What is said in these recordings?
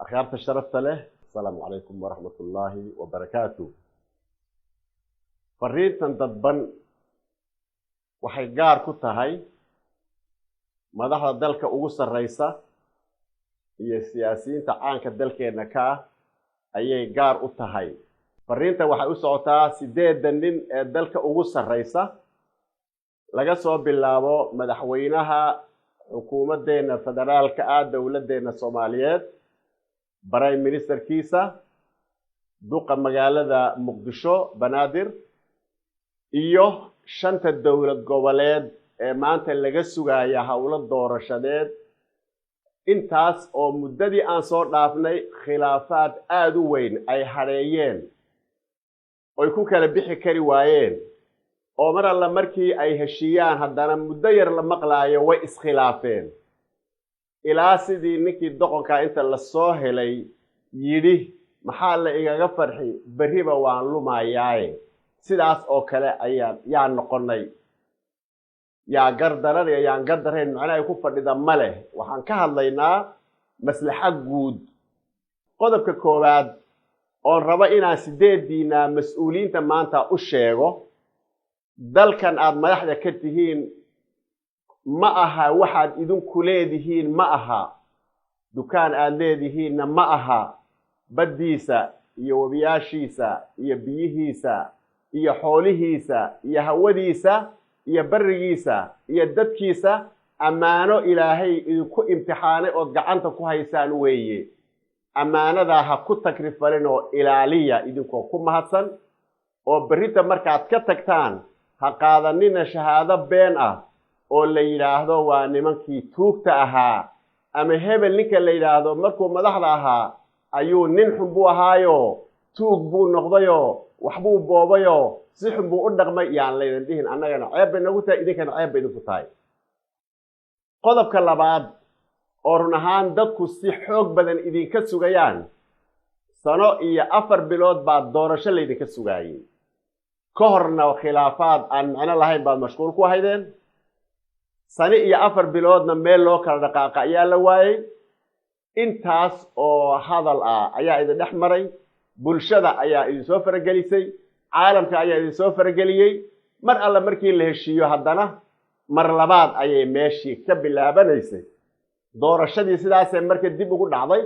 Akhyaarta sharafta leh, asalaamu calaykum waraxmat ullaahi wabarakaatu. Fariintan dadban waxay gaar ku tahay madaxda dalka ugu sarreysa iyo siyaasiyiinta caanka dalkeenna ka ah ayay gaar u tahay. Fariintan waxay u socotaa 8da nin ee dalka ugu sarreysa, laga soo bilaabo madaxweynaha xukuumaddeena federaalka ah, dowladdeena Soomaaliyeed, prime ministerkiisa, duqa magaalada Muqdisho Banaadir, iyo shanta dowlad goboleed ee maanta laga sugaya howlo doorashadeed. Intaas oo muddadii aan soo dhaafnay khilaafaad aada u weyn ay hadheeyeen oy ku kala bixi kari waayeen, oo mar alla markii ay heshiiyaan haddana muddo yar la maqlaayo way iskhilaafeen, ilaa sidii ninkii doqonkaa inta lasoo helay yidhi, "Maxaa la igaga farxi? Berriba waan lumayaaye." Sidaas oo kale ayaan yaa noqonnay. Yaa gardaran iyo yaan gardarayn macnaha ay ku fadhida ma leh. Waxaan ka hadlaynaa maslaxo guud. Qodobka koowaad oon rabo inaan 8diina mas-uuliyiinta maanta u sheego: dalkan aada madaxda ka tihiin ma aha waxaad idinku leedihiin, ma aha dukaan aada leedihiinna ma aha. Baddiisa iyo webiyaashiisa iyo biyihiisa iyo xoolihiisa iyo hawadiisa iyo barrigiisa iyo dadkiisa ammaano Ilaahay idinku imtixaanay ood gacanta ku haysaan weeye. Ammaanadaa ha ku takrifalin oo ilaaliya idinkoo ku mahadsan, oo berrita markaad ka tagtaan ha qaadanina shahaado been ah oo la yidhaahdo, "Waa nimankii tuugta ahaa," ama "Hebel ninka la yidhaahdo markuu madaxda ahaa ayuu nin xun buu ahaayo, tuug buu noqdayoo, waxbuu boobayoo, si xun buu u dhaqmay," yaan laydin dhihin. Annagana ceeb bay nagu tahay, idinkana ceeb bay idinku tahay. Qodobka labaad oo run ahaan dadku si xoog badan idinka sugayaan: sano iyo 4 bilood baa doorasho laydinka sugaayey. Ka horna khilaafaad aan micno lahayn baad mashquul ku ahaydeen. Sano iyo 4 biloodna meel loo kala dhaqaaqa ayaa la waayey. Intaas oo hadal ah ayaa idin dhex maray, bulshada ayaa idin soo faragelisay, caalamka ayaa idin soo farageliyey. Mar alle markii la heshiiyo, haddana mar labaad ayay meeshii ka bilaabanaysay. Doorashadii sidaasay marka dib ugu dhacday.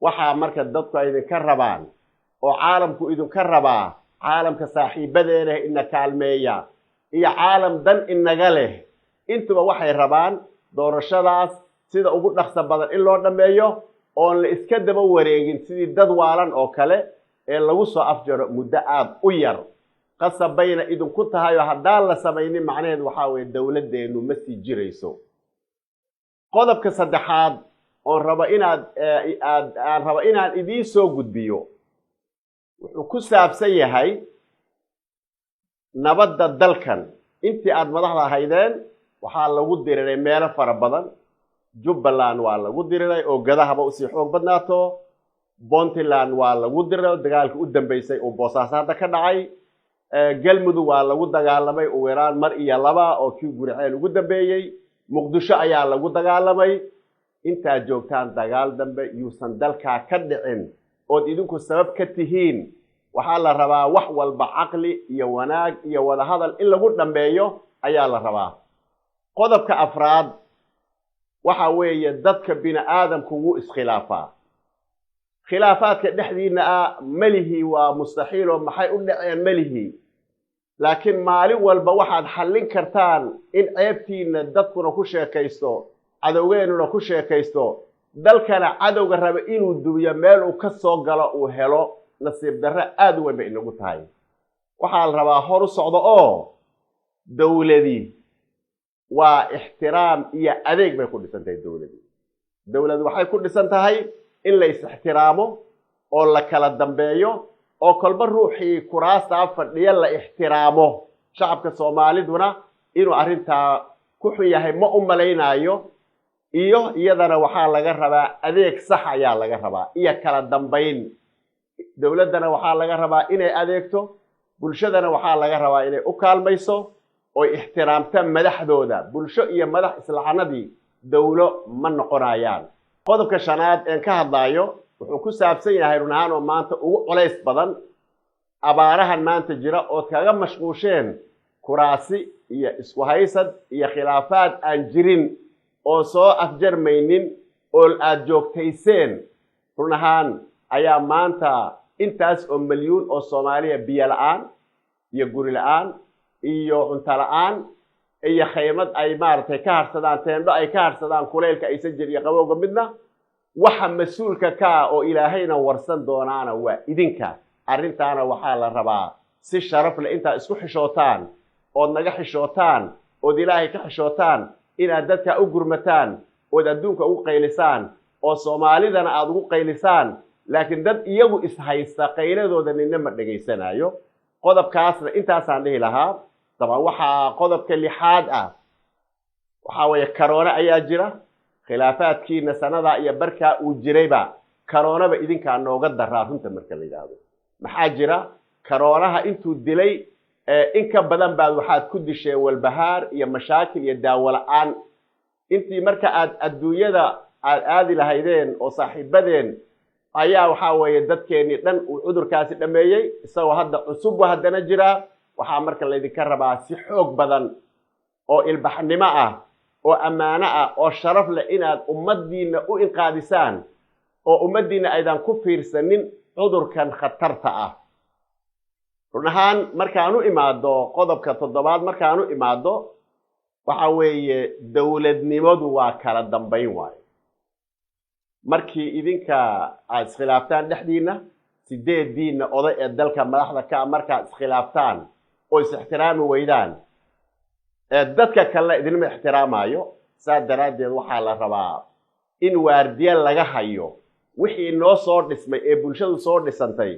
Waxaa marka dadku ay idinka rabaan oo caalamku idinka rabaa, caalamka saaxiibadeena ina kaalmeeya iyo caalam dan inaga leh intuba, waxay rabaan doorashadaas sida ugu dhaqso badan in loo dhammeeyo, oon la iska daba wareegin sidii dad waalan oo kale, ee lagu soo afjaro muddo aada u yar. Qasab bayna idinku tahay, oo haddaan la samaynin macnaheed waxaa weeye dowladdeennu ma sii jirayso. Qodobka saddexaad oon rabo inaad aad aan rabo inaan idiin soo gudbiyo wuxuu ku saabsan yahay nabadda dalkan. Intii aada madaxda ahaydeen waxaa lagu diriray meelo fara badan. Jubbaland waa lagu diriray oo gadahaba usii xoog badnaato. Puntland waa lagu diriray oo dagaalkii u dambeysay uu Boosaaso hadda ka dhacay. Galmudug waa lagu dagaalamay ugu yaraan mar iyo laba, oo kii Guriceel ugu dambeeyey. Muqdisho ayaa lagu dagaalamay. Intaad joogtaan dagaal dambe yuusan dalkaa ka dhicin ood idinku sabab ka tihiin. Waxaa la rabaa wax walba caqli iyo wanaag iyo wadahadal in lagu dhammeeyo ayaa la rabaa. Qodobka afraad waxa weeye, dadka bini aadamku wuu iskhilaafaa. Khilaafaadka dhexdiina ah melihi waa mustaxiil oo maxay u dhaceen melihi, laakiin maalin walba waxaad xallin kartaan in ceebtiina dadkuna ku sheekaysto, cadowgeennuna ku sheekaysto, dalkana cadowga raba inuu dubiyo meel uu ka soo galo uu helo, nasiib darro aada u weyn bay inagu tahay. Waxaa la rabaa hor u socdo, oo dowladii waa ixtiraam iyo adeeg bay ku dhisan tahay. Dowladii, dowlad waxay ku dhisan tahay in la is-ixtiraamo oo la kala dambeeyo, oo kolba ruuxii kuraastaa fadhiya la ixtiraamo. Shacabka Soomaaliduna inuu arrintaa ku xun yahay ma u malaynaayo. Iyo iyadana waxaa laga rabaa adeeg sax ayaa laga rabaa iyo kala dambayn. Dowladdana waxaa laga rabaa inay adeegto, bulshadana waxaa laga rabaa inay u kaalmayso oy ixtiraamta madaxdooda. Bulsho iyo madax islacanadii dowlo ma noqonayaan. Qodobka shanaad een ka hadlaayo Wuxuu ku saabsan yahay run ahaan oo maanta ugu culays badan abaarahan maanta jira ood kaga mashquusheen kuraasi iyo isku haysad iyo khilaafaad aan jirin oon soo afjarmaynin oo aada joogtayseen. Run ahaan ayaa maanta intaas oo milyuun oo Soomaaliya biyo la-aan iyo guri la-aan iyo cunto la-aan iyo khaymad ay maaragtay ka harsadaan, teendho ay ka harsadaan kuleylka aysan jir iyo qabowga midna. Waxa mas-uulka ka ah oo Ilaahayna warsan doonaana waa idinka. Arrintaana waxaa la rabaa si sharaf leh intaad isku xishootaan ood naga xishootaan ood Ilaahay ka xishootaan inaad dadka u gurmataan ood adduunka ugu qaylisaan oo Soomaalidana aada ugu qaylisaan. Laakiin dad iyagu ishaysta qayladooda nina ma dhegaysanaayo. Qodobkaasna intaasaan dhihi lahaa. Dabcan waxaa qodobka lixaad ah waxaa weeye karoone ayaa jira. Khilaafaadkiina sanadaa iyo barkaa uu jirayba karoonaba idinkaa nooga daraa runta marka la yidhaahdo. Maxaa jira? Karoonaha intuu dilay in ka badan baad waxaad ku disheen walbahaar iyo mashaakil iyo daawo la-aan. Intii marka aad adduunyada aad aadi lahaydeen oo saaxiibadeen ayaa waxaa weeye dadkeennii dhan uu cudurkaasi dhameeyey, isagoo hadda cusubbu haddana jiraa. Waxaa marka laydinka rabaa si xoog badan oo ilbaxnimo ah oo ammaano ah oo sharaf leh inaad ummaddiinna u inqaadisaan oo ummaddiinna aydan ku fiirsanin cudurkan khatarta ah. Run ahaan markaan u imaado qodobka toddobaad, markaan u imaado waxa weeye dowladnimadu waa kala dambayn waayo. Markii idinka aad iskhilaaftaan dhexdiinna, sideediinna oday ee dalka madaxda ka ah, markaad iskhilaaftaan oo is ixtiraami weydaan, dadka kalena idinma ixtiraamaayo. Saas daraaddeed waxaa la rabaa in waardiye laga hayo wixii noo soo dhismay ee bulshadu soo dhisantay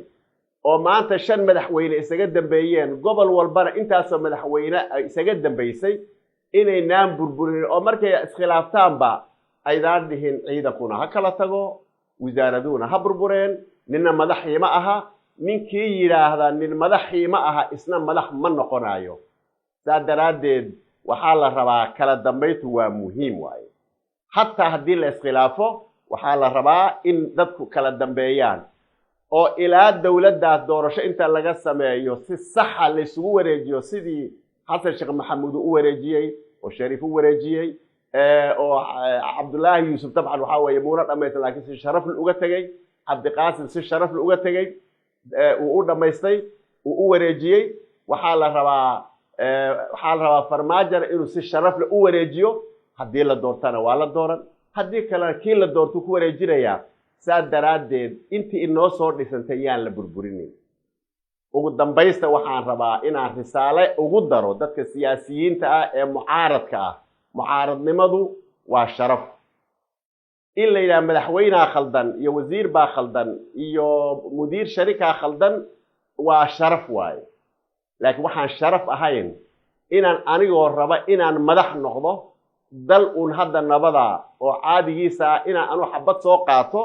oo maanta 5 madaxweyne isaga dambeeyeen, gobol walbana intaasoo madaxweyne ay isaga dambaysay, inaynaan burburin oo markay iskhilaaftaanba aydaan dhihin ciidankuna ha kala tago, wasaaraduhuna ha burbureen, ninna madaxii ma aha. Ninkii yidhaahda nin madaxii ma aha isna madax ma noqonayo. Saa daraaddeed waxaa la rabaa kala dambayntu waa muhiim waaye. Hataa haddii la iskhilaafo waxaa la rabaa in dadku kala dambeeyaan oo ilaa dowladdaas doorasho inta laga sameeyo si saxa laysugu wareejiyo, sidii Xasan Sheekh Maxamuud uu u wareejiyey oo Shariif u wareejiyey oo Cabdullaahi Yuusuf dabcan waxaa weeye muuna dhamaysan, laakiin si sharaf uga tegey. Cabdiqaasim si sharaf uga tegey, uu u dhamaystay, uu u wareejiyey. Waxaa la rabaa Farmaajona inuu si sharaf leh u wareejiyo. Haddii la doortana waa la dooran, haddii kalena kii la doortuu ku wareejinayaa. Saa daraaddeed intii inoo soo dhisantay yaan la burburinin. Ugu dambaysta waxaan rabaa inaan risaale ugu daro dadka siyaasiyiinta ah ee mucaaradka ah. Mucaaradnimadu waa sharaf. In la yidhaha madaxweynea khaldan iyo wasiir baa khaldan iyo mudiir sharikaa khaldan waa sharaf waaye. Laakiin waxaan sharaf ahayn inaan anigoo raba inaan madax noqdo dal uun hadda nabada oo caadigiisa ah inaan anu xabad soo qaato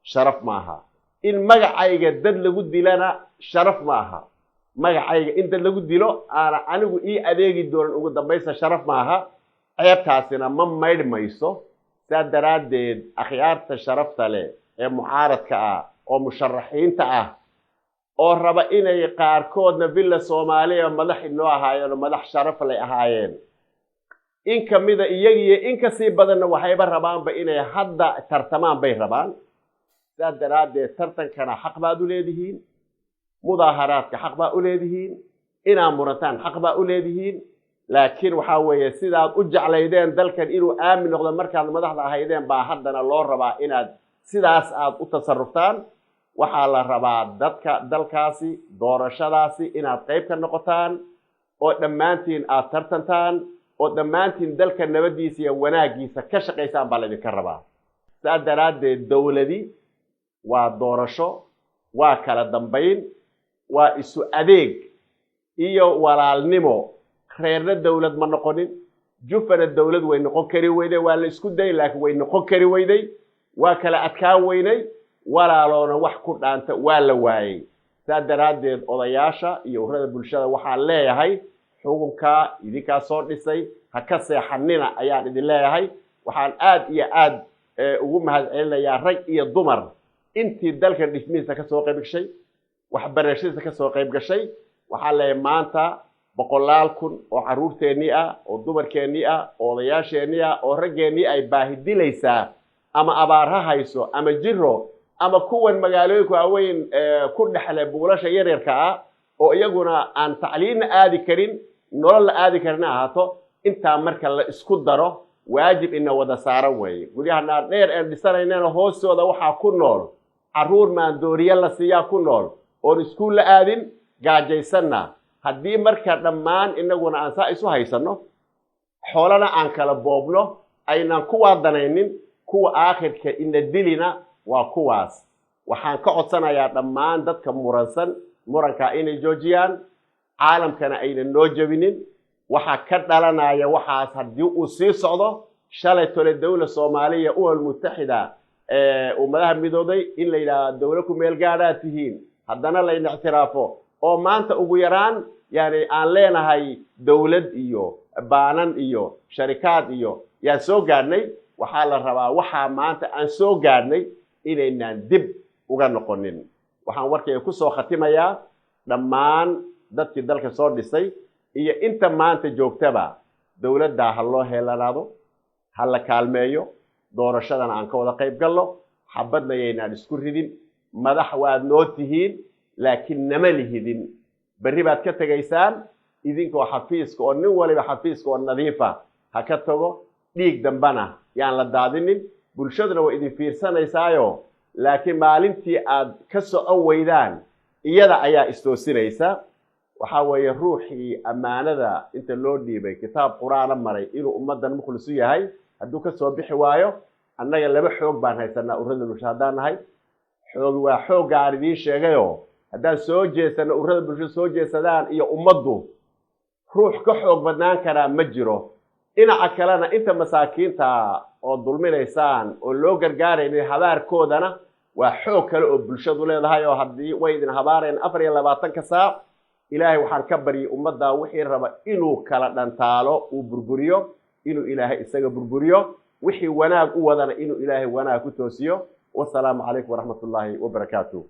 sharaf maaha. In magacayga dad lagu dilana sharaf maaha. Magacayga in dad lagu dilo aana anigu ii adeegi doonan ugu dambaysta sharaf maaha. Ceebtaasina ma maydh mayso. Saa daraaddeed akhyaarta sharafta leh ee mucaaradka ah oo musharaxiinta ah oo raba inay qaarkoodna Villa Soomaaliya madax inoo ahaayeen oo madax sharaf leh ahaayeen, in ka mida iyagiyo in kasii badanna waxayba rabaanba inay hadda tartamaan bay rabaan. Saa daraaddeed tartankana xaq baad u leedihiin, mudaaharaadka xaq baa u leedihiin, inaad murantaan xaq baa u leedihiin. Laakiin waxaa weeye sidaad u jeclaydeen dalkan inuu aamin noqdo markaad madaxda ahaydeen baa haddana loo rabaa inaad sidaas aad u tasaruftaan. Waxaa la rabaa dadka dalkaasi doorashadaasi inaad qayb ka noqotaan oo dhammaantiin aad tartantaan oo dhammaantiin dalka nabaddiisa iyo wanaaggiisa ka shaqaysaan baa laydinka rabaa. Saas daraaddeed dowladi waa doorasho, waa kala dambayn, waa isu adeeg iyo walaalnimo. Reerna dowlad ma noqonin, jufana dowlad way noqon kari weyday. Waa la isku day laakiin way noqon kari weyday, waa kala adkaan weynay. Walaaloona wax ku dhaanta waa la waayey. Saa daraaddeed odayaasha iyo ururada bulshada waxaan leeyahay xukunkaa idinkaa soo dhisay, ha ka seexanina ayaan idin leeyahay. Waxaan aad iyo aad ugu mahadcelinayaa rag iyo dumar. Intii dalkan dhismihiisa ka soo qayb gashay, waxbarashadiisa ka soo qayb gashay, waxaa leeyahay maanta 100,000 oo carruurteennii ah, oo dumarkeennii ah, oo odayaasheennii ah, oo raggeennii ay baahi dilaysaa, ama abaar ha hayso ama jiro, ama kuwan magaalooyinka waaweyn ku dhexle buulasha yaryarka ah oo iyaguna aan tacliinna aadi karin, nolol la aadi karin ha ahaato. Intaa marka la isku daro, waajib ina wada saaran weeye. Guryaha dhaadheer een dhisanaynana hoostooda waxaa ku nool carruur maandooriye la siiyaa ku nool, oon iskuul la aadin, gaajaysanna. Haddii marka dhammaan inaguna aan saa isu haysanno, xoolana aan kala boobno, aynaan kuwaa danaynin, kuwa aakhirka ina dilina waa kuwaas. Waxaan ka codsanayaa dhammaan dadka muransan murankaa inay joojiyaan, caalamkana aynan noo jebinin. Waxaa ka dhalanaya waxaas haddii uu sii socdo, shalay tole dowla Soomaaliya Umam Mutaxida, Ummadaha Midooday, in la yidhaahdo dowla ku meel gaadhaad tihiin, haddana layna ictiraafo, oo maanta ugu yaraan yani aan leenahay dowlad iyo baanan iyo sharikaad iyo yaan soo gaadhnay. Waxaa la rabaa waxaa maanta aan soo gaadhnay inaynaan dib uga noqonin. Waxaan warkayga ku soo khatimayaa dhammaan dadkii dalka soo dhisay iyo inta maanta joogtaba, dowladdaa ha loo heelanaado, ha la kaalmeeyo, doorashadana aan ka wada qayb galno, xabadna yaynaan isku ridin. Madax waad noo tihiin, laakiin nama lihidin. Berri baad ka tegaysaan idinkoo xafiiska oo nin waliba xafiiska oo nadiifa ha ka tago, dhiig dambana yaan la daadinin. Bulshaduna way idin fiirsanaysaayo, laakiin maalintii aad ka socon weydaan iyada ayaa istoosinaysa. Waxaa weeye ruuxii ammaanada inta loo dhiibay kitaab Qur-aana maray inuu ummaddan mukhlis u yahay, hadduu ka soo bixi waayo, annaga laba xoog baan haysanaa ururada bulshada haddaan nahay. Xoog waa xoogga aan idiin sheegayoo, haddaan soo jeesano, ururada bulshada soo jeesadaan iyo ummaddu, ruux ka xoog badnaan karaa ma jiro. Dhinaca kalena inta masaakiinta oo dulminaysaan oo loo gargaaraynin, habaarkoodana waa xoog kale oo bulshadu leedahay, oo haddii way idin habaareen 24-ka saac. Ilaahay waxaan ka baryay ummaddaa wixii raba inuu kala dhantaalo, uu burburiyo, inuu Ilaahay isaga burburiyo, wixii wanaag u wadana inuu Ilaahay wanaag ku toosiyo. Wasalaamu calaykum waraxmat ullaahi wabarakaatu.